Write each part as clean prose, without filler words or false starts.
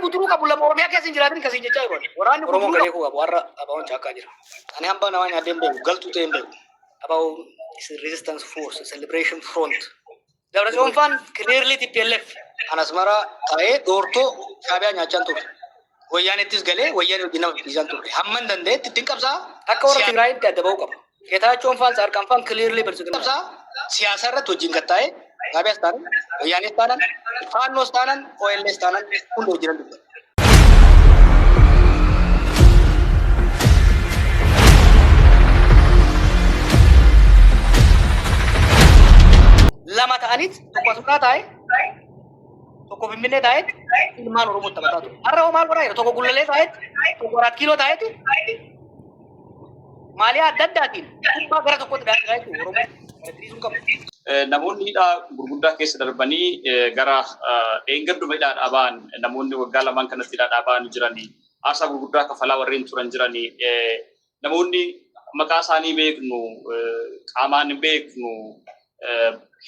Guduruu qabu lama Oromiyaa keessa hin jiraatin kasiin jechaa jiru. Waraanni Oromoon Guduruu qabu qabu har'a ABO'n caakkaa jira. Ani hambaa namaa nyaadhee hin beeku, galtuu ta'ee hin beeku. ABO is a resistance force, is a liberation front. Dabratsiyoon faan clearly TPLF. An Asmaraa taa'ee dhoortoo Shaabiyaa nyaachaan turre. Wayyaanettis galee wayyaanee wajjin nama fixisiisaan turre. Hamman danda'etti ittiin qabsaa'a. Akka warra Tigraayitti adda ba'uu qaba. Geetaachoon faan Tsaarqaan faan clearly biltsiginnaa. Qabsaa'a siyaasa irratti wajjin gattaa'ee Shaabiyaas taanan, Wayyaanees taanan, Faannoos taanan, OLS taanan hunda wajjinan dubbadha. Lama ta'aniit tokko Asmaraa taa'e, tokko Finfinnee taa'eet ilmaan Oromoo taphataa ture. Har'a hoo maal godhaa jira? Tokko Gullallee taa'eet, tokko Araat Kiiloo taa'eet maaliyaa adda addaatiin kubbaa gara tokkotti dhahaa jira jechuudha. Oromoo kana diriisuu hin qabnu. Namoonni hidhaa gurguddaa keessa darbanii gara dheengadduma hidhaadhaa ba'an, namoonni waggaa lamaan kanatti hidhaadhaa ba'an jiranii, aarsaa gurguddaa kafalaa warreen turan jiranii, namoonni maqaa isaanii beeknu, qaamaan beeknu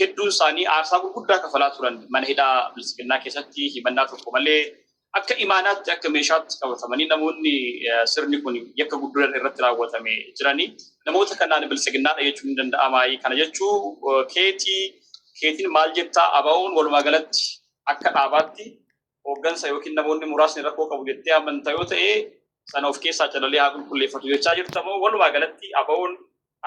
hedduun isaanii aarsaa gurguddaa kafalaa turan. Mana hidhaa biltsiginnaa keessatti himannaa tokko malee akka imaanaatti, akka meeshaatti qabatamanii namoonni sirni kun yakka guddaa irratti raawwatame jiranii. Namoota kanaan biltsiginnaadha jechuun ni danda'amaa? Kana jechuu keetii keetiin maal jettaa? ABO'n walumaa galatti akka dhaabaatti hooggansa yookiin namoonni muraasni rakkoo qabu jettee amanta yoo ta'e, sana of keessaa calalee haa qulqulleeffatu jechaa jirta moo walumaa galatti ABO'n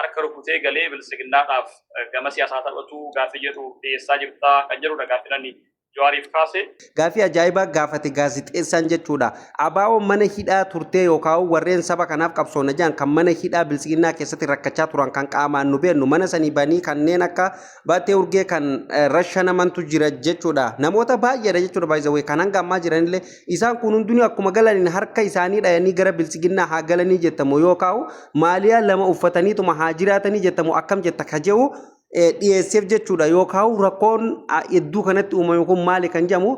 harka rukutee galee biltsiginnaadhaaf gama siyaasaa taphatu gaaffii jedhu dhiyeessaa jirtaa kan jedhudha gaaffiin ani Jawaariif kaase. Gaaffii ajaa'ibaa gaafate gaazixeessaan jechuudha. ABO'n mana hidhaa turtee yookaan warreen saba kanaaf qabsoona jedhan kan mana hidhaa biltsiginnaa keessatti rakkachaa turan, kan qaamaan nu beennu mana sanii banii kanneen akka Battee Urgee kan rashanamantu jira jechuudha. Namoota baay'eedha jechuudha, by the way, kan hanga ammaa jiranillee. Isaan kun hundinuu akkuma galaniin harka isaanii dhayanii gara biltsiginnaa haa galanii jettamu yookaan maaliyaa lama uffataniituma haa jiraatanii jettamu, akkam jetta ka jedhu dhiyeesseef jechuudha. Yookaan rakkoon iddoo kanatti uumame kun maali kan jedhamu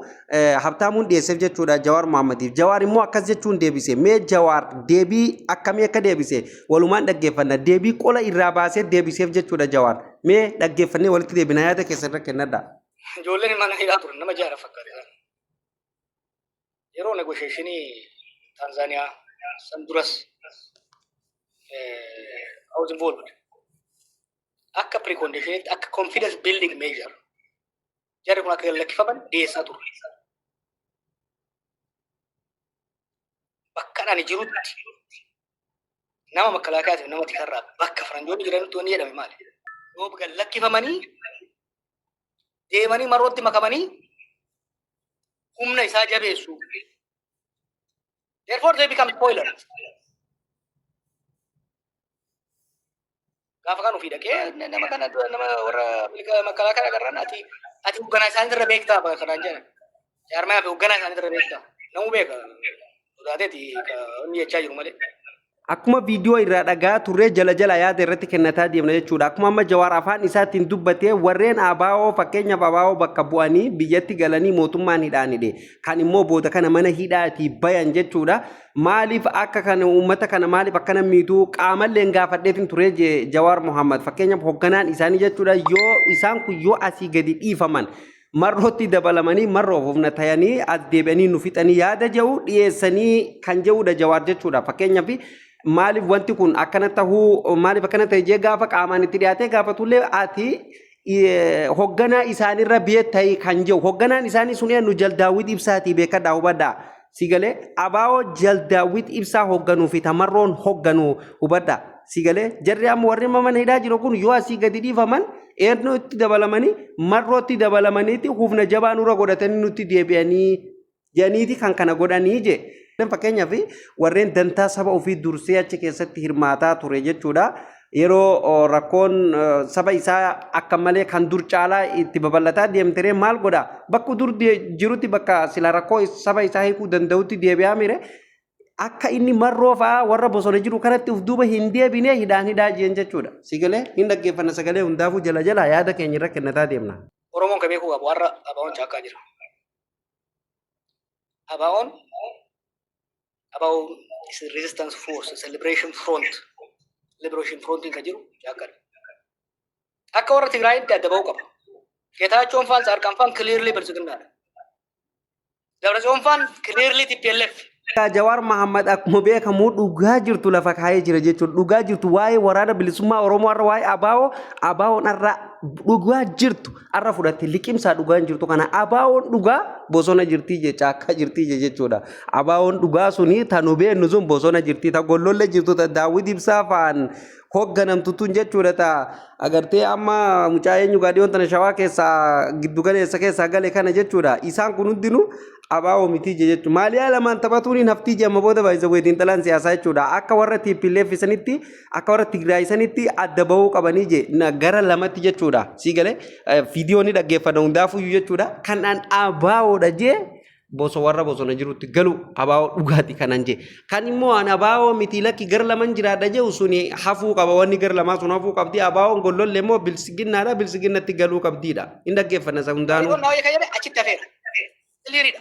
Habtaamuun dhiyeesseef jechuudha Jawaar Mohammadiif. Jawaar immoo akkas jechuun deebise. Mee Jawaar deebii akkamii akka deebise walumaan dhaggeeffanna. Deebii qola irraa baasee deebiseef jechuudha Jawaar. Mee dhaggeeffannee walitti deebina, yaada keessan irra kennadha. Ijoolleen mana hidhaa turan nama jaara fakkaate isaan. Yeroo negotiationii Taanzaaniyaa san duras I was involved. Akka preconditionitti, akka confidence building measure, jarri kun akka lakkifaman dhiyeessaa turre. Bakka ani jirutti nama makkalaakaatiif nama tikarraa bakka faranjoonni jiranitti wanni jedhame maali? Yoo gad lakkifamanii deemanii marootti makamanii humna isaa jabeessu. Therefore they become spoilers. Gaafa kan ofii dhaqee nama kana, nama warra makalaakaa agarraan, ati hoogganaa isaanii irra beektaa kanaan jedhan. Jaarmayaa fi hoogganaa isaanii irra beektaa. Namuu beeka. Sodaateeti inni jechaa jiru malee. Akkuma viidiyoo irraa dhagaa turree jala jala yaada irratti kennataa deemna jechuudha. Akkuma amma Jawaar afaan isaatiin dubbatee, warreen ABO, fakkeenyaaf ABO bakka bu'anii biyyatti galanii mootummaan hidhaan hidhe. Kan immoo booda kana mana hidhaatii bayan jechuudha. Maaliif akka kana uummata kana maaliif akkana miituu qaamalleen gaafadheetiin ture jee Jawaar Mohammad. Fakkeenyaaf hoogganaan isaanii jechuudha, yoo isaan kun yoo asii gadi dhiifaman marrootti dabalamanii marroof humna tayanii as deebi'anii nu fixanii yaada jedhu dhiyeessanii kan jedhudha Jawaar jechuudha. Fakkeenyaaf maaliif wanti kun akkana tahuu, maaliif akkana ta'e jee gaafa qaamaan itti dhiyaatee gaafatullee, ati hogganaa isaanirra beektayi kan jedhu. Hogganaan isaanii sun eenyu? Jal Daawwit Ibsaatii, beekadhaa, hubadhaa. Si galee? ABO Jal Daawwit Ibsaa hogganuu fi tamarroon hogganuu hubadhaa. Si galee? Jarri amma warri amma mana hidhaa jiru kun yoo asii gadi dhiifaman eenyu itti dabalamanii, marrootti dabalamaniiti humna jabaa nurra godhatanii nutti deebi'anii jedhaniiti kan kana godhanii jee. Fakkeenyaaf warreen dantaa saba ofii dursee achi keessatti hirmaataa ture jechuudha. Yeroo rakkoon saba isaa akka malee kan dur caalaa itti babal'ataa deemteree maal godha? Bakka dur jirutti, bakka sila rakkoo saba isaa hiikuu danda'utti deebi'aa mire, akka inni marroo fa'aa warra bosona jiru kanatti of duuba hin deebine hidhaan hidhaa jeen jechuudha. Sigalee hin dhaggeeffanna, sagalee hundaafuu jala jala yaada keenya irra kennataa deemna. Oromoon ka beekuu qabu har'a ABO'n caakkaa jira. ABO'n ABO is a resistance force, is a liberation front. Liberation frontiin kan jiru caakkaadha. Akka warra Tigraayitti adda ba'uu qaba. Geetaachoon faan Tsaarqaan faan clearly biltsiginnaadha. Dabratsiyoon faan clearly TPLF. Jawaar Mahammad akkuma beekamu dhugaa jirtu lafa kaa'ee jira jechuudha. Dhugaa jirtu waa'ee Waraana Bilisummaa Oromoo irra, waa'ee ABO, ABO'n irra dhugaa jirtu har'a fudhatte liqimsaa. Dhugaan jirtu kana, ABO'n dhugaa bosona jirtii jecha akka jirtii jechuudha. ABO'n dhugaa suni tanu beennu sun bosona jirtii, ta gollolle jirtu, ta Daawwit Ibsaa fa'aan hoogganamtu tun jechuudha. Ta agartee amma mucaa eenyu gaadhiyoon tana Shawaa keessaa giddu galeessa keessaa gale kana jechuudha. Isaan kun hundinuu ABO miti jechuudha. Maaliyaa lamaan taphatuun hin haftii jedhama booda baay'isa weetiin xalaan siyaasaa jechuudha. Akka warra TPLF sanitti, akka warra Tigraay sanitti adda bahuu qabanii je gara lamatti jechuudha. Sii galee viidiyoo ni dhaggeeffata hundaafuyyuu jechuudha. Kan an ABOdha jee boso warra bosona jirutti galu ABO dhugaati kanan jee. Kan immoo an ABO miti, lakki, gara laman jiraadha jedhu suni hafuu qaba. Wanni gara lamaa sun hafuu qabdi. ABOn gollolle immoo Bilsiginnaadha. Bilsiginnatti galuu qabdiidha. Hin dhaggeeffanna isa hundaanuu. Hariiroon naa kan jedhe achitti hafeera. Clearidha.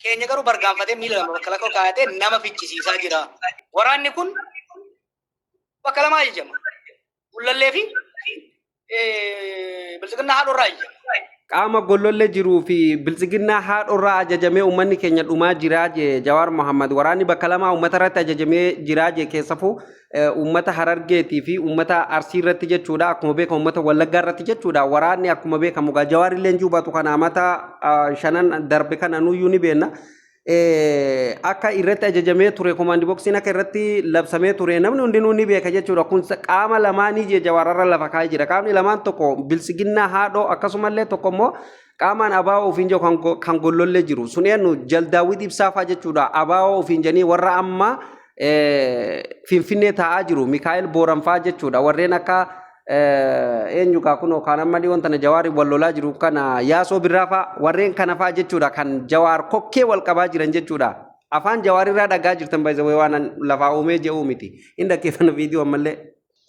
Keenya garuu bargaanfatee miila lama bakka lakka kaayatee nama fichisiisaa jira. Waraanni kun bakka lamaa ajajama. Gullallee fi Biltsiginnaa haadhorraa ajajama. Qaama gollolle jiruu fi Biltsiginnaa haadhorraa ajajamee uummanni keenya dhumaa jiraa jee Jawaar Mohammad. Waraanni bakka lamaa uummata irratti ajajamee jiraa jee, keessafuu uummata Harargeetii fi uummata Arsii irratti jechuudha. Akkuma beekamu uummata Wallaggaa irratti jechuudha. Waraanni akkuma beekamu gaa Jawaar illee jubatu kana amata 5n darbe kana nuyyuu ni beekna. Akka irratti ajajamee ture, command boxiin akka irratti labsamee ture namni hundinuu ni beeka jechuudha. Kun qaama lamaanii jee Jawaararra lafa kaa'ee jira. Qaamni lamaan tokko Biltsiginnaa haadhoo, akkasumallee tokko immoo qaamaan ABO ofiin jiru kan gollollee jiru. Sun eenyu? Jaldaawwit Ibsaafaa jechuudha. ABO ofiin jedhanii warra amma Finfinnee taa'aa jiru Mikaa'el Booranfaa jechuudha. Warreen akka eenyu kaa kunoo kaan amma dhiyoon tana Jawaar wal lolaa jiru kana, Yaasoo Birraafaa, warreen kana faa jechuudha kan Jawaar kokkee wal qabaa jiran jechuudha. Afaan Jawaar irraa dhagaa jirtan baay'ee waan lafaa uumee jedhuu miti. Hin dhaggeeffanna viidiyoo ammallee.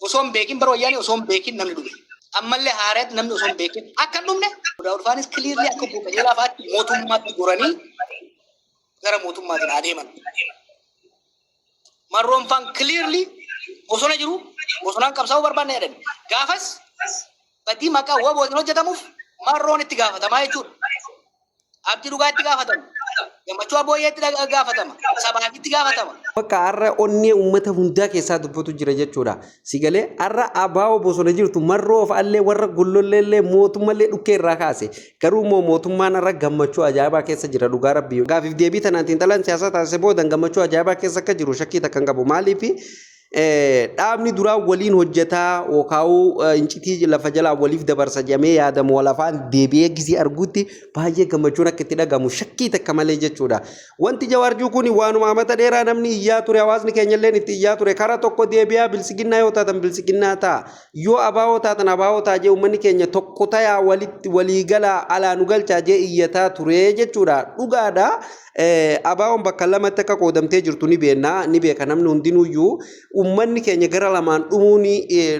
Osoo hin beekin bara wayyaanii osoo hin beekin namni dhume. Ammallee haaraatti namni osoo hin beekin akka hin dhumne. Daawud faanis clearly akka obbo Qajeelaa fa'aatti mootummaatti goranii gara mootummaatiin adeeman. Marroon faan clearly bosona jiru, bosonaan qabsaa'uu barbaanna jedhan. Gaafas badii maqaa WBOtiin hojjetamuuf Marroon itti gaafatamaa jechuudha. Abdii Dhugaa itti gaafatama. Gammachuu Abbooyyee itti gaafatama. Sabaaf itti gaafatama. Bakka har'a onnee uummata hundaa keessaa dubbatu jira jechuudha. Si galee har'a ABO bosona jirtu, Marroo fa'allee, warra gollolleellee, mootummallee dhukkee irraa kaase. Garuu immoo mootummaan har'a gammachuu ajaa'ibaa keessa jira, dhugaa rabbii. Gaafiif deebii tanaan xiinxalaan siyaasaa taasise boodan gammachuu ajaa'ibaa keessa akka jiru shakkii takka hin qabu. Maaliif? Dhaabni duraa waliin hojjetaa yookaan incitii lafa jalaa waliif dabarsa jedhamee yaadamu wal afaan deebi'ee gisee arguutti baay'ee gammachuun akka itti dhagamu shakkii takka malee jechuudha. Wanti Jawaar jiru kun waanuma amata dheeraa namni iyyaa ture, hawaasni keenya illee itti iyyaa ture. Kara tokko deebi'aa, Bilsiginnaa yoo taatan Bilsiginnaa ta'a, yoo ABO taatan ABO ta'a jee uummanni keenya tokko tayaa walitti waliigalaa alaa nu galchaa jee iyyataa ture jechuudha. Dhugaadha. ABO'n bakka lamatti akka qoodamtee jirtu ni beekna, ni beeka namni hundinuyyuu. Uummanni keenya gara lamaan dhumuun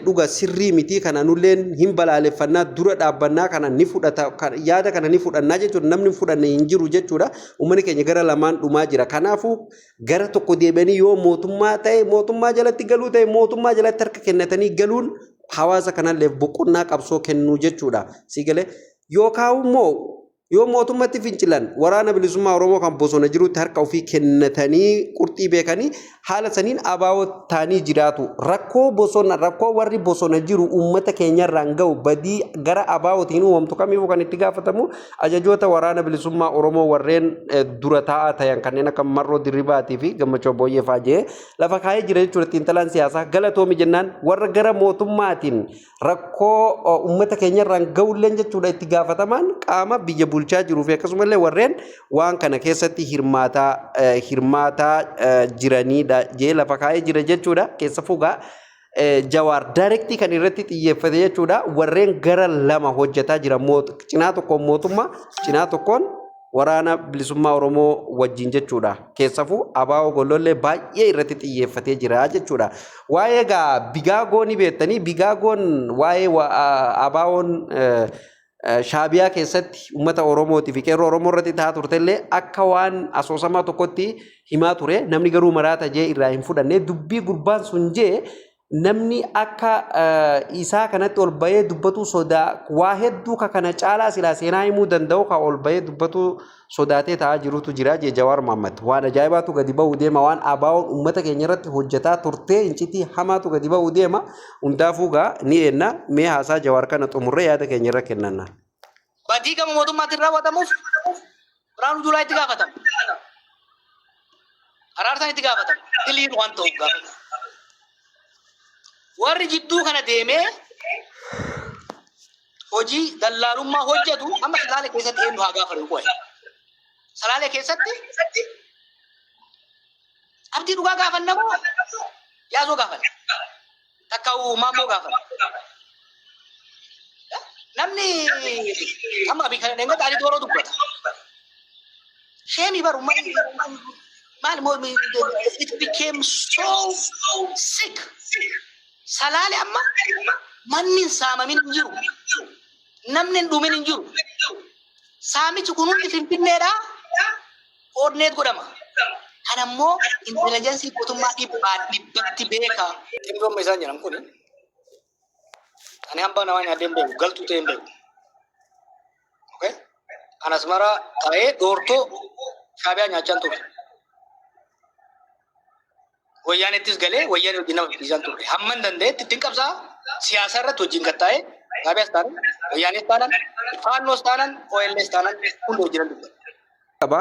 dhuga sirrii miti, kana nulleen hin balaaleffannaa, dura dhaabbannaa, kana ni fudhata, yaada kana ni fudhannaa jechuudha. Namni hin fudhanne hin jiru jechuudha. Uummanni keenya gara lamaan dhumaa jira. Kanaafuu gara tokko deebi'anii yoo mootummaa ta'e mootummaa jalatti galuu ta'e mootummaa jalatti harka kennatanii galuun hawaasa kanallee boqonnaa qabsoo kennuu jechuudha. Si galee yookaan immoo yoo mootummatti fincilan Waraana Bilisummaa Oromoo kan bosona jirutti harka ofii kennatanii qurxii beekanii haala saniin ABO ta'anii jiraatu. Rakkoo bosona, rakkoo warri bosona jiru uummata keenyarraan ga'u, badii gara ABOtiin uumamtu kamiifuu kan itti gaafatamu ajajoota Waraana Bilisummaa Oromoo warreen dura taa'aa ta'an kanneen akka Marroo Dirribaatii fi Gammachuu Booyyee fa'aa jee lafa kaa'ee jira jechuudha xiinxalaan siyaasaa. Galatoomi jennaan warra gara mootummaatiin rakkoo uummata keenyarraan ga'ulleen jechuudha itti gaafatamaan qaama biyya bulchaa jiruu fi akkasumallee warreen waan kana keessatti hirmaataa jiranidha jee lafa kaa'ee jira jechuudha. Keessafuu gaa Jawaar direct kan irratti xiyyeeffate jechuudha warreen gara lama hojjetaa jira, cinaa tokkoon mootummaa, cinaa tokkoon Waraana Bilisummaa Oromoo wajjin jechuudha. Keessafuu ABO gollollee baay'ee irratti xiyyeeffatee jira jechuudha. Waa'ee egaa Bigaagoo ni beektanii, Bigaagoon waa'ee ABO'n Shaabiyaa keessatti uummata Oromootii fi qeerroo Oromoo irratti ta'aa turtellee akka waan asoosamaa tokkotti himaa ture. Namni garuu maraata jee irraa hin fudhanne dubbii gurbaan sun jee. Namni akka isaa kanatti ol bahee dubbatu sodaa, waa hedduu ka kana caalaa silaa seenaa himuu danda'u ka ol bahee dubbatu sodaatee taa'aa jirutu jira jee Jawaar Mohammad. Waan ajaa'ibaatu gadi ba'uu deema, waan ABO'n uummata keenya irratti hojjetaa turtee incitii hamaatu gadi ba'uu deema. Hundaafuu gaa ni eenna. Mee haasaa Jawaar kana xumurree yaada keenya irra kennanna. Badii gama mootummaatiin raawwatamuuf Birhaanuu Juulaa itti gaafatama. Araarsaan itti gaafatama. Clear waan ta'uuf gaafata. Warri jidduu kana deemee hojii dallaalummaa hojjetu amma Salaalee keessatti eenyu haa gaafatu qo'e. Salaalee keessatti Abdii Dhugaa gaafanna moo Yaasoo gaafanna? Takka Maammoo gaafanna. Namni amma abii kana dhengata Ali Dooroo dubbata. Shame baru maal moo, it became so sick. Salaale amma manni hin saamamin hin jiru. Namni hin dhumin hin jiru. Saamichi kun hundi Finfinneedhaa coordinate godhama. Kana immoo intelligence mootummaa dhibbaan dhibbatti beeka. Ximdoo amma isaan jedhan kuni, ani hambaa namaa nyaadhee hin beeku, galtuu ta'ee hin beeku. Okay? An Asmaraa taa'ee dhoortoo Shaabiyaa nyaachaan ture. Wayyaanettis galee wayyaanee wajjin nama fixisiisaan turre. Hamman danda'etti ittiin qabsaa, siyaasa irratti wajjin qaxxaa'ee Shaabiyaas taanan, Wayyaanees taanan, Faannoos taanan, OLS taanan hunda wajjinan dubbadha. Qaba.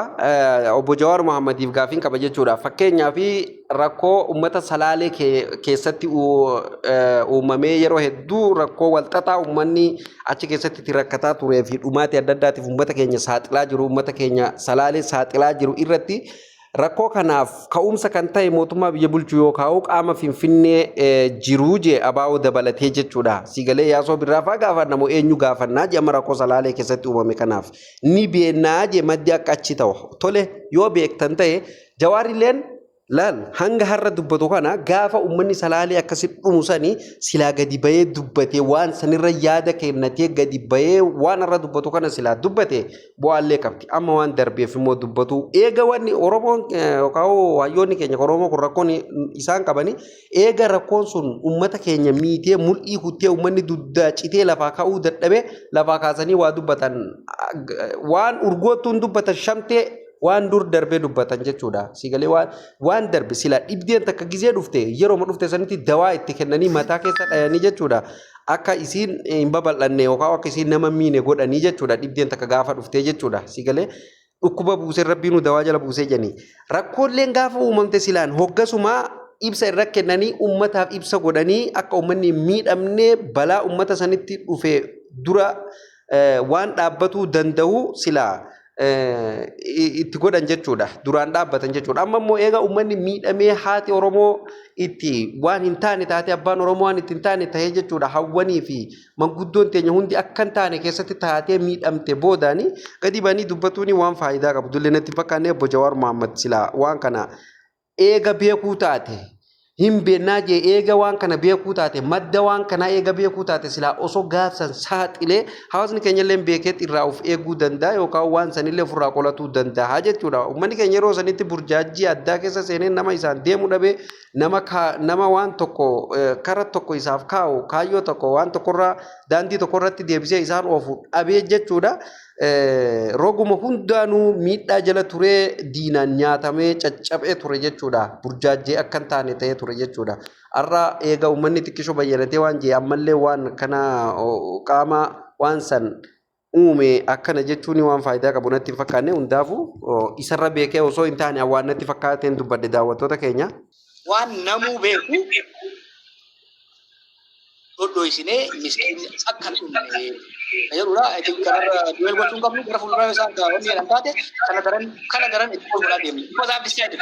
Obbo Jawaar Mohammadiif gaafiin qaba jechuudha. Fakkeenyaaf, rakkoo uummata Salaalee keessatti uumamee, yeroo hedduu rakkoo walxaxaa uummanni achi keessatti itti rakkataa turee fi dhumaatii adda addaatiif uummata keenya saaxilaa jiru, uummata keenya Salaalee saaxilaa jiru irratti, rakkoo kanaaf ka'umsa kan ta'e mootummaa biyya bulchu yookaan qaama Finfinnee jiruu jee ABO dabalatee jechuudha. Siigalee Yaasoo Birraa fa'aa gaafannamu, eenyu gaafannaa jee? Amma rakkoo Salaalee keessatti uumame kanaaf ni beennaa jee, maddi akka achi ta'u. Tole, yoo beektan ta'e, Jawaarilleen laal hanga har'a dubbatu kana, gaafa uummanni Salaalee akkasi dhumu sani silaa gadi bahee dubbatee, waan sanirra yaada kennatee gadi bahee waan har'a dubbatu kana silaa dubbate bu'aallee qabdi. Amma waan darbeef immoo dubbatu eega wanni Oromoon yookaan hayyoonni keenya Oromoo kun rakkoon isaan qabani, eega rakkoon sun uummata keenya miitee, mul'ii kuttee, uummanni duddaa citee lafaa ka'uu dadhabee, lafaa kaasanii waa dubbatan, waan urgoottuun dubbatan shamtee waan dur darbee dubbatan jechuudha. Sigalee waan darbe sila dhibdeen takka gizee dhufte, yeroo dhufte sanitti dawaa itti kennanii mataa keessa dhayanii jechuudha. Akka isiin hin babal'anne yookaan akka isiin nama miine godhanii jechuudha. Dhibdeen takka gaafa dhuftee jechuudha. Sigalee dhukkuba buusee rabbiinuu dawaa jala buusee jedhanii. Rakkooleen gaafa uumamte silaan hoggasuma ibsa irra kennanii, ummataaf ibsa godhanii, akka uummanni hin miidhamne balaa ummata sanitti dhufe dura waan dhaabbatuu danda'u silaa itti godhan jechuudha. Duraan dhaabbatan jechuudha. Amma immoo eega uummanni miidhamee, haati Oromoo itti waan hin taane taate, abbaan Oromoo waan itti hin taane ta'ee jechuudha. Hawwanii fi manguddoon teenya hundi akka hin taane keessatti taatee miidhamte boodaani gadi banii dubbatuuni waan faayidaa qabu. Dullee natti fakkaanne. Obbo Jawaar Mohammad silaa waan kana eega beekuu taate, hin beennaa jee, eega waan kana beekuu taate, madda waan kanaa eega beekuu taate, silaa osoo gaafsan saaxilee hawaasni keenya illee beekeetti irraa of eeguu danda'a yookaan waan sanillee ofirraa qolatuu danda'a jechuudha. Uummanni keenya yeroo sanitti burjaajjii addaa keessa seenee, nama isaan deemuu dhabee, nama waan tokko kara tokko isaaf kaa'u, kaayyoo tokko, waan tokkorraa daandii tokkorratti deebisee isaan oofu dhabee jechuudha. Roguma hundaanuu miidhaa jala turee, diinaan nyaatamee caccabee ture jechuudha. Burjaajjee akka hin taane ta'ee ture jechuudha. Har'a eega uummanni xiqqishoo bayyanatee waan jee, ammallee waan kana qaama waan san uume akkana jechuun waan faayidaa qabu natti hin fakkaanne. Hundaafuu isarra beekee osoo hin taane waan natti fakkaateen dubbadhe, daawwattoota keenya. Waan namuu beeku dhodhoisinee miskiinni akka hin dhumne jedhudha. I think kanarra duel gochuu hin qabnu. Gara fuulduraa isaan wanni jedhan taate kana daran itti godhaa deemna. Because I've decided.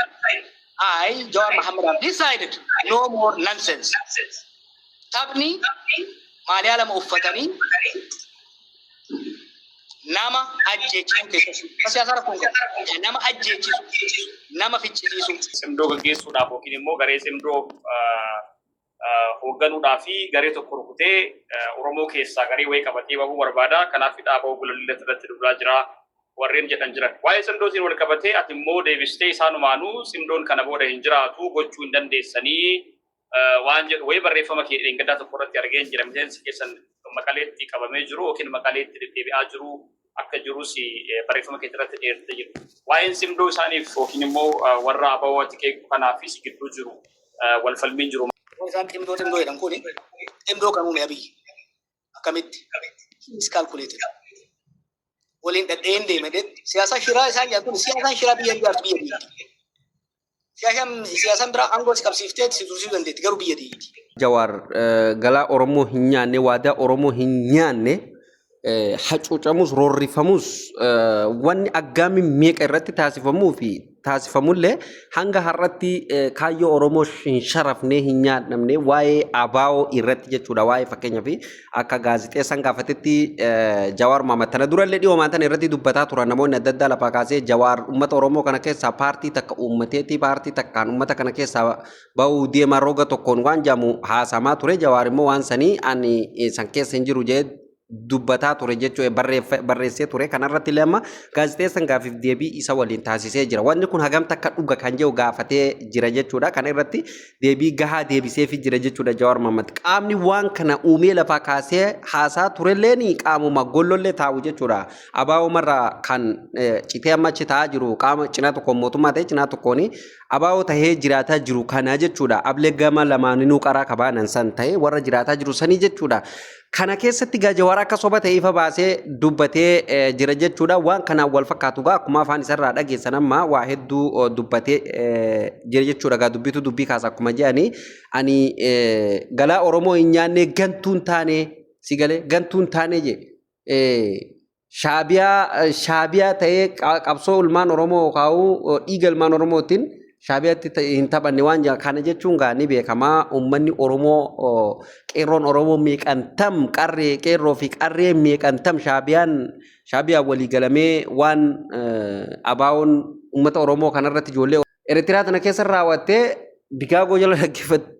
I, Jawar Muhammad, have decided no more nonsense. Taphni maaliyaa lama uffatanii nama ajjeechisuu keessatti siyaasaa rakkoon qabu. Nama ajjeechisu, nama ficcisiisu. Simdoo gaggeessuudhaaf yookiin immoo garee simdoo hoogganuudhaa fi garee tokko rukutee Oromoo keessaa garee wayii qabatee bahuu barbaada. Kanaaf dhaaba Gullallee irratti duulaa jira warreen jedhan jiran. Waa'ee simdootiin wal qabatee ati immoo deebistee isaanumaanuu simdoon kana booda hin jiraatu gochuu hin dandeessanii. Waan jedhu wayii barreeffama kee dheengaddaa tokko irratti argeen jira. Miseensi keessan Maqaleetti qabamee jiru yookiin Maqaleetti deddeebi'aa jiru akka jirus barreeffama kee irratti dheertee jiru. Waa'een simdoo isaaniif yookiin immoo warra ABO ati qeeqxu kanaafis gidduu jiru wal falmiin jiru. Isaan ximdoo ximdoo jedhan kuni ximdoo kan uume Abiyyi. Akkamitti? Miscalculated. Waliin dhadheen deeme. Siyaasa shiraa isaan jedhan kun, siyaasaan shiraa biyya ijaartu biyya diigdi. Siyaasaan biraa aangoo si qabsiiftee si tursiisuu dandeetti, garuu biyya diigdi. Jawaar galaa Oromoo hin nyaanne, waadaa Oromoo hin nyaanne, hacuucamus roorrifamus, wanni aggaami meeqa irratti taasifamuu fi taasifamullee hanga har'atti kaayyoo Oromoo hin sharafne, hin nyaadhamne waa'ee ABO irratti jechuudha. Waa'ee fakkeenyaaf akka gaazixeessaan gaafatetti, Jawaar Mohaammed tana durallee dhiyoo tana irratti dubbataa turan. Namoonni adda addaa lafaa kaasee Jawaar uummata Oromoo kana keessaa paartii takka uummateeti, paartii takkaan uummata kana keessaa bahuu deema roga tokkoon waan jedhamu haasamaa ture. Jawaar immoo waan sanii ani san keessa hin jiru jee dubbataa ture jechuudha, barreessee ture. Kanarratti illee amma gaazixeessaan gaafiif deebii isa waliin taasisee jira. Wanni kun hagam takka dhuga kan jedhu gaafatee jira jechuudha. Kana irratti deebii gahaa deebiseefii jira jechuudha Jawaar Mohammad. Qaamni waan kana uumee lafaa kaasee haasaa turelleen qaamuma gollollee taa'u jechuudha. ABO marraa kan citee amma achi taa'aa jiru, qaama cinaa tokkoon mootummaa ta'e, cinaa tokkoon ABO tahee jiraataa jiru kana jechuudha. Ablee gama lamaaninuu qaraa kabaanan san ta'e warra jiraataa jiru sanii jechuudha. Kana keessatti gaa Jawaar akka soba ta'e ifa baasee dubbatee jira jechuudha. Waan kanaan wal fakkaatu gaa akkuma afaan isarraa dhageessan amma waa hedduu dubbatee jira jechuudha. Gaa dubbitu dubbii kaasa akkuma jedhanii, ani galaa Oromoo hin nyaanne, gantuun taane, si galee, gantuun taane je. Shaabiyaa ta'ee qabsoo ilmaan Oromoo kaa'uu, dhiiga ilmaan Oromootiin Shaabiyaatti hin taphanne waan jedha. Kana jechuun gaa ni beekamaa, uummanni Oromoo, qeerroon Oromoo meeqantam, qarree qeerroo fi qarree meeqantam Shaabiyaan walii galamee waan ABO'n uummata Oromoo kanarratti ijoollee Eertiraa tana keessa raawwattee digaagoo jala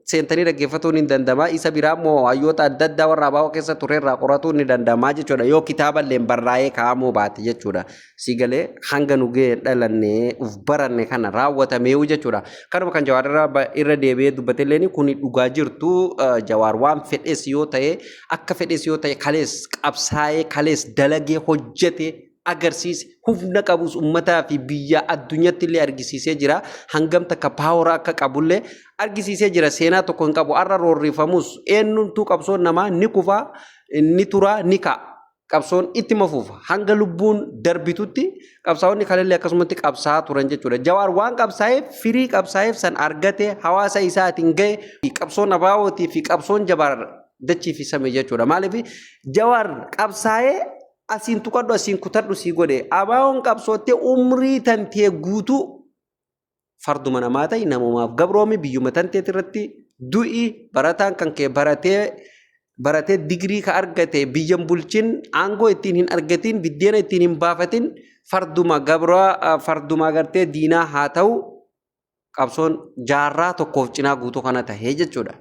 seentanii dhaggeeffatuun hin danda'ama. Isa biraa immoo hayyoota adda addaa warra ABO keessa ture irraa qoratuun ni danda'ama jechuudha. Yoo kitaaba illee barraa'ee kaa'amuu baate jechuudha. Si galee, hanga nu ga'e dhalanne uf baranne kana raawwatameewu jechuudha. Kanuma kan Jawaar irra deebi'ee dubbatellee kun dhugaa jirtu. Jawaar waan fedhes yoo ta'e, akka fedhes yoo ta'e, kalees qabsaa'ee, kalees dalagee hojjete agarsiise, humna qabus uummataa fi biyya addunyaatti illee argisiisee jira. Hangam takka power akka qabullee argisiisee jira. Seenaa tokko hin qabu. Har'a roorrifamus, eenyumtuu qabsoon namaa ni kufa, ni tura, ni ka'a. Qabsoon itti fufa. Hanga lubbuun darbitutti qabsaa'onni kanallee akkasumatti qabsaa'aa turan jechuudha. Jawaar waan qabsaa'eef firii qabsaa'eef san argate, hawaasa isaatiin gahe. Qabsoon ABOtii fi qabsoon Jawaar dachii fi samii jechuudha. Maaliif? Jawaar qabsaa'ee asiin tuqadhu, asiin kutadhu sii godhe. ABO'n qabsoottee umrii tantee guutuu farduma namaa ta'e, namumaaf gabroomi, biyyuma tanteet irratti du'i, barataan kan kee baratee baratee digirii ka argate biyyan bulchin, aangoo ittiin hin argatin, biddeena ittiin hin baafatin, farduma gabraa, farduma agartee diinaa haa ta'u, qabsoon jaarraa tokkoof cinaa guutuu kana tahee jechuudha.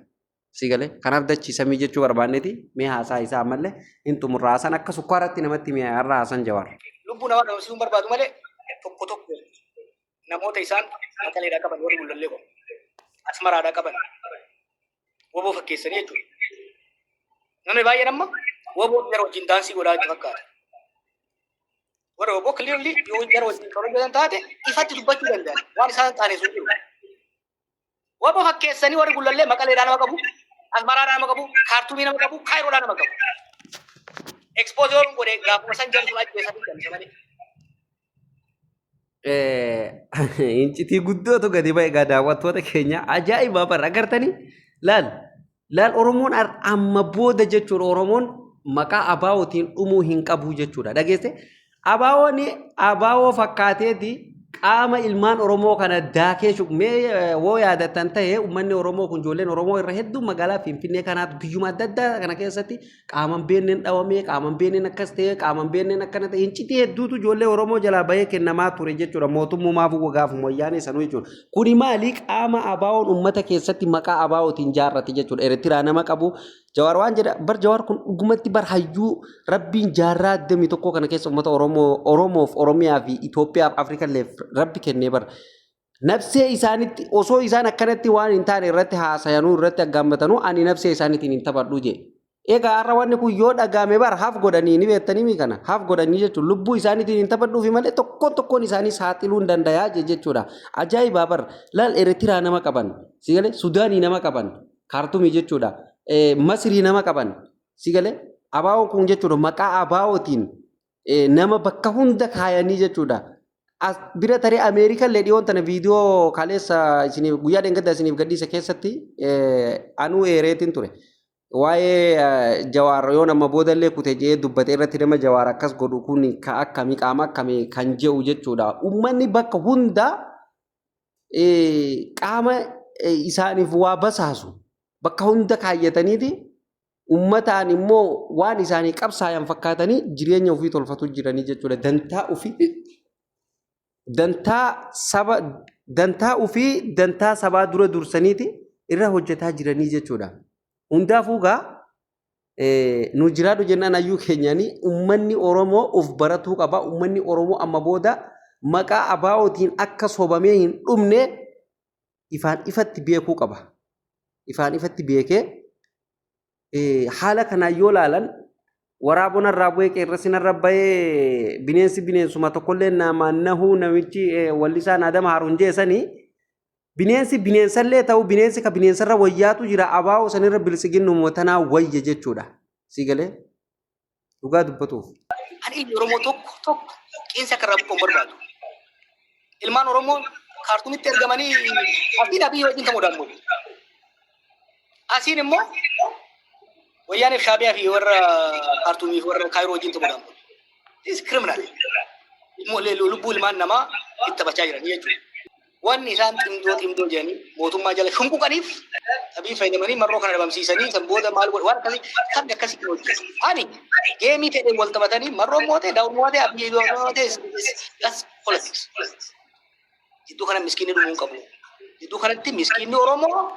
Si galee, kanaaf dachii samii jechuu barbaanneeti. Mee haasaa isaa ammallee hin xumurra. Haasaan akka sukkaaratti namatti mi'aa har'a haasaan Jawaar. Lubbuu namaa dhabamsiisuun barbaadu malee, tokko tokko namoota isaan Maqaleedhaa qaban, warri Gullallee kun Asmaraadhaa qaban WBO fakkeessanii jechuudha. Namni baay'een amma WBO jara wajjin daansii godhaa itti fakkaata. Warra WBO clearly yoo jara wajjin kan hojjetan taate ifatti dubbachuu danda'an, waan isaan qaanessu jiru. WBO fakkeessanii warri Gullallee Maqaleedhaa nama qabu, Asmaraadhaa nama qabu, Kaartuumii nama qabu, Kaayiroodhaa nama qabu. Expose yoo godhe gaafuma san jarri sun ajjeesanii galcha malee. Incitii guddootu gadi ba'e egaa, daawwattoota keenya, ajaa'ibaa bara agartanii. Laal laal, Oromoon amma booda jechuudha, Oromoon maqaa ABOtiin dhumuu hin qabu jechuudha. Dhageesse, ABO'n ABO fakkaateeti qaama ilmaan Oromoo kana daakee mee woo yaadattan ta'e, uummanni Oromoo kun, ijoolleen Oromoo irra hedduu magaalaa Finfinnee kanaatu biyyuma adda addaa kana keessatti qaaman beenneen dhawamee, qaaman beenneen akkas ta'e, qaaman beenneen akkana ta'e, incitii hedduutu ijoollee Oromoo jalaa bahee kennamaa ture jechuudha. Mootummumaaf gaafuma wayyaanee sanuu jechuudha. Kuni maali? Qaama ABO'n uummata keessatti maqaa ABOtiin jaarrate jechuudha. Eertiraa nama qabu. Jawaar waan jedha bar. Jawaar kun dhugumatti bar hayyuu Rabbiin jaarraa 21 kana keessa uummata Oromoo, Oromoof, Oromiyaa fi Itoophiyaaf, Afrikalleef Rabbi kennee bar. Nafsee isaanitti osoo isaan akkanatti waan hin taane irratti haasayanuu, irratti aggaammatanuu, ani nafsee isaaniitiin hin taphadhu jee. Egaa har'a wanni kun yoo dhagaame bar haaf godhanii ni beektanii mi kana haaf godhanii jechuun lubbuu isaaniitiin hin taphadhuufi malee tokkoon tokkoon isaanii saaxiluu hin dandayaa jee jechuudha. Ajaa'ibaa bar, laal, Eritiraa nama qaban, sigalee Sudaanii nama qaban, Kaartumii jechuudha, Masrii nama qaban, sigalee ABO'n kun jechuudha, maqaa ABO'tiin nama bakka hunda kaayanii jechuudha. As bira taree Ameerikaa illee dhiyoon tana viidiyoo kaleessa isiniif, guyyaa dheengaddaa isiniif gadhiise keessatti anuu eereetiin ture. Waa'ee Jawaar yoo nama boodallee kute jedhee dubbate irratti nama Jawaar akkas godhu kun ka akkamii, qaama akkamii kan jedhu jechuudha. Uummanni bakka hunda qaama isaaniif waa basaasu bakka hunda kaayyataniiti uummataan immoo waan isaanii qabsaayan fakkaatanii jireenya ofii tolfatu jiranii jechuudha. Dantaa ofii, dantaa saba, dantaa ofii dantaa sabaa dura dursaniiti irra hojjetaa jiranii jechuudha. Hundaafuu gaa nu jiraadhu jennaan hayyuu keenyaanii, uummanni Oromoo of baratuu qaba. Uummanni Oromoo amma booda maqaa ABO'tiin akka sobamee hin dhumne ifaan ifatti beekuu qaba. Ifaan ifatti beekee haala kanaan yoo laalan, waraabona irraa bu'ee qeerransi narra bahee, bineensi bineensuma tokkollee namaan nahuu, namichi wallisaan Adama Haruun jeesanii, bineensi bineensallee ta'u, bineensi ka bineensarra wayyaatu jira. ABO sanirra biltsiginnuma tanaa wayya jechuudha. Si galee, dhugaa dubbatuuf. Ani ilmi Oromoo tokko tokko qeensa akka irraa buqqa'u hin barbaadu. Ilmaan Oromoo Kaartumitti ergamanii asiin Abiyyi wajjin ta'uu danda'u. Asiin immoo Wayyaaniif Shaabiyaa fi warra Kaartumii fi warra Kaayiroo wajjin ta'uu danda'u. This is criminal. Lubbuu ilmaan namaa itti taphachaa jiran jechuudha. Wanni isaan ximdoo ximdoo jedhanii mootummaa jala shunquqaniif Abiy fayyadamanii marroo kana dhabamsiisanii san booda maal godhu, waan akkasii sabni akkasii hin hojjetu. Ani game fedhe wal taphatanii, marroon mootee, Daawud mootee, Abiy mootee, that's politics. Jidduu kana miskiinni dhumuu hin qabu. Jidduu kanatti miskiinni Oromoo,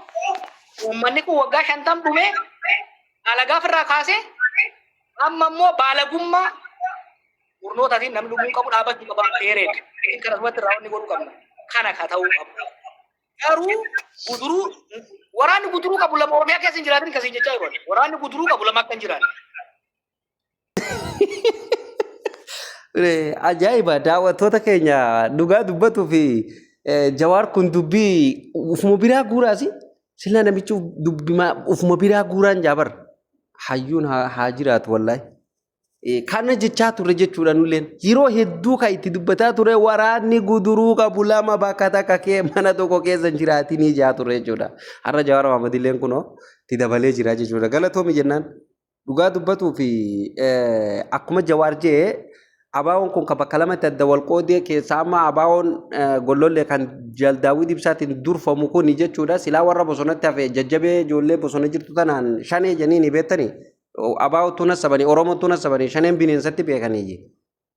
uummanni kun waggaa 50 dhume alagaa ofirraa kaasee, amma immoo baalagummaa murnootaatiin namni dhumuu hin qabu, dhaabachuu qaba. Dheereedha. Kana asumatti irraa wanni godhuu qabna. Kana ka ta'uu qabu. Garuu guduruu, waraanni guduruu qabu lama Oromiyaa keessa hin jiraatin kasiin jechaa jiru. Waraanni guduruu qabu lama akka hin jiraanne. Ajaa'iba, daawwattoota keenya, dhugaa dubbatuu fi Jawaar kun dubbii ufuma biraa guuraasi, sila namichi dubbima ufuma biraa guuraan jaabar hayyuun haa jiraatu wallaahi. Kana jechaa turre jechuudha nulleen. Yeroo hedduu kan itti dubbataa ture, waraanni guduruu qabu lama bakka takka kee mana tokko keessa hin jiraatinii jaa turre jechuudha. Har'a Jawaar Mohaammed illeen kunoo itti dabalee jira jechuudha. Galatoomi jennaan. Dhugaa dubbatuu fi akkuma Jawaar jee, ABO'n kun kan bakka lamatti adda wal qoodee keessaa amma ABO'n gollollee kan Jaal Daawwid Ibsaatiin durfamu kuni jechuudha. Silaa warra bosonatti hafe jajjabee ijoollee bosona jirtu tanaan shanee jennii ni beektanii. ABO'ttu nassabanii, Oromottu nassabanii, shaneen bineensatti beekanii.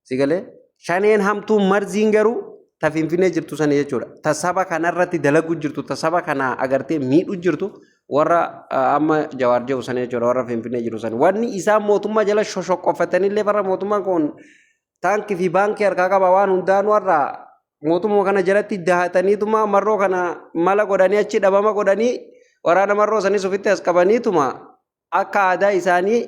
Si galee, shaneen hamtuun marziin garuu ta Finfinnee jirtu sani jechuudha. Ta saba kanarratti dalagu jirtu, ta saba kana agartee miidhu jirtu, warra amma Jawaar jedhu sani jechuudha, warra Finfinnee jiru sani. Wanni isaan mootummaa jala shoshoqqofatanillee warra mootummaan kun taankii fi baankii harkaa qaba, waan hundaanuu har'a mootummaa kana jalatti dahataniituma marroo kana mala godhanii achi dhabama godhanii, waraana marroo sanis ofitti as qabaniituma akka aadaa isaanii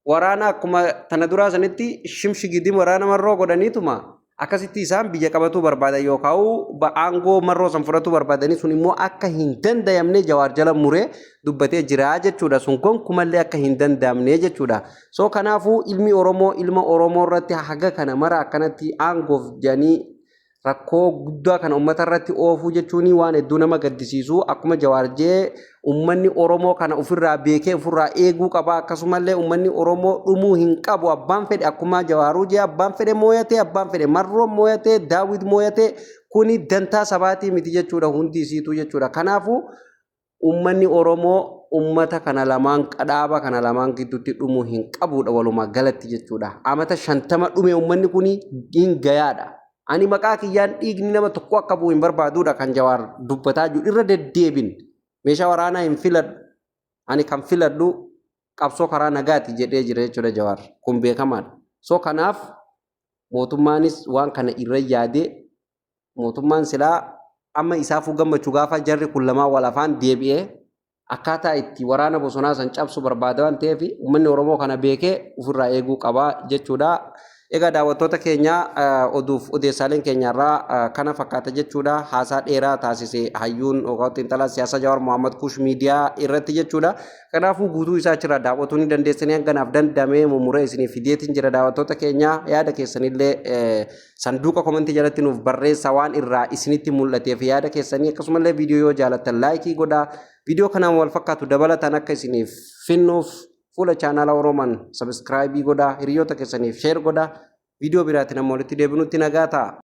waraana akkuma tana duraa sanitti shimshigidim waraana marroo godhaniituma akkasitti isaan biyya qabatuu barbaadan yookaan aangoo marroo san fudhatuu barbaadanii, sun immoo akka hin dandayamne Jawaar jala muree dubbatee jira jechuudha. Sun gonkumallee akka hin danda'amne jechuudha. So kanaafuu ilmi Oromoo ilma Oromoo irratti haga kana mara akkanatti aangoof jedhanii rakkoo guddaa kana uummata irratti oofuu jechuun waan hedduu nama gaddisiisu. Akkuma Jawaar jee, uummanni Oromoo kana ofirraa beekee ofirraa eeguu qaba. Akkasumallee uummanni Oromoo dhumuu hin qabu. Abbaan fedhe, akkuma Jawaaruu jee, abbaan fedhe mooyatee, abbaan fedhe marroo mooyatee, Daawit mooyatee, kuni dantaa sabaatii miti jechuudha, hundi isiituu jechuudha. Kanaafuu uummanni Oromoo uummata kana lamaan, dhaaba kana lamaan gidduutti dhumuu hin qabudha walumaa galatti jechuudha. Amata 50 dhume uummanni kun hin gayaadha. Ani maqaa kiyyaan dhiigni nama tokko akka bu'u hin barbaadudha kan Jawaar dubbataa jiru irra deddeebin. Meeshaa waraanaa hin filadhu. Ani kan filadhu qabsoo karaa nagaati jedhee jira jechuudha Jawaar. Kun beekamaadha. So kanaaf mootummaanis waan kana irra yaadee, mootummaan silaa Amma isaafuu gammachuu gaafa jarri kun lamaan wal afaan deebi'ee akkaataa itti waraana bosonaa san cabsu barbaada waan ta'eef, uummanni Oromoo kana beekee ofirraa eeguu qaba jechuudha. Egaa daawwattoota keenya, oduuf odeessaaleen keenyarraa kana fakkaata jechuudha. Haasaa dheeraa taasise hayyuun yookaan xiinxalaa siyaasaa Jawaar Mohaammed Kush Miidiyaa irratti jechuudha. Kanaafuu guutuu isaa achirraa daawwatuu ni dandeessanii. Hanganaaf dandamee mummuree isiniif fideetiin jira. Daawwattoota keenya, yaada keessanillee sanduuqa komentii jalatti nuuf barreessa, waan irraa isinitti mul'ateef yaada keessanii. Akkasumallee viidiyoo yoo jaalattan like godhaa. Viidiyoo kanaan wal fakkaatu dabalataan akka isiniif finnuuf fuula chaanaala Oromaan subscribe godhaa, hiriyoota keessaniif share godhaa. Viidiyoo biraatiin amma walitti deebinutti nagaa ta'a.